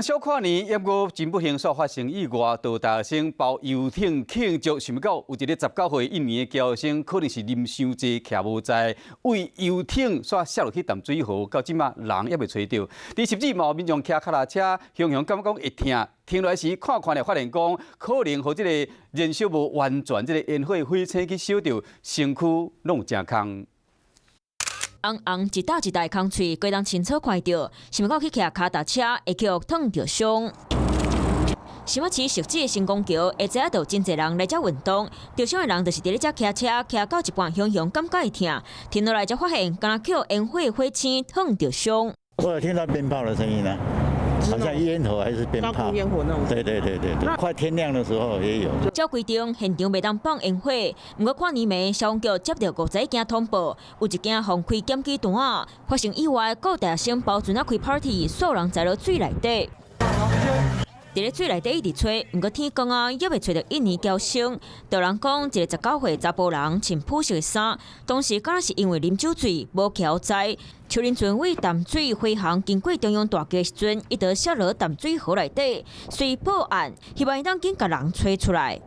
小跨年，猶閣真不幸煞發生意外，就大學生包遊艇慶祝，想袂到有一个19歲印尼的僑生，可能是啉傷濟，徛無在，對遊艇煞摔落去淡水河，到這馬人猶未揣著。佇十字嘛有民眾騎跤踏車，雄雄感覺講會疼，停落來時看看咧，發現講可能予這个燃燒無完全，這个煙火火星去燒著，身軀攏有成空。紅紅一道一道空喙，規人清楚看著，想袂到去騎跤踏車會予燙著傷。新北市汐止的成功橋，下晝就真濟人來遮運動，著傷的人就是佇咧遮騎車，騎到一半，雄雄感覺會疼，停落來才發現，敢若予煙火火星燙著傷。我有聽到鞭炮的聲音啊，好像煙火還是鞭炮？煙火那種。對對對對對，快天亮的時候也有。照規定，現場袂當放煙火。毋過跨年暝，消防局接著50件通報，有一件放開檢舉單仔，發生意外，閣大學生包船仔開 party，所有人栽落水內底。佇咧水內底一直揣，毋過天光啊，猶未揣著印尼僑生。著人講，一个19歲查埔人穿普色的衫，當時敢若是因為啉酒醉，無徛在。樹林船對淡水飛航經過中央大橋時陣，伊就摔落淡水河內底，遂報案，希望會當緊共人揣出來。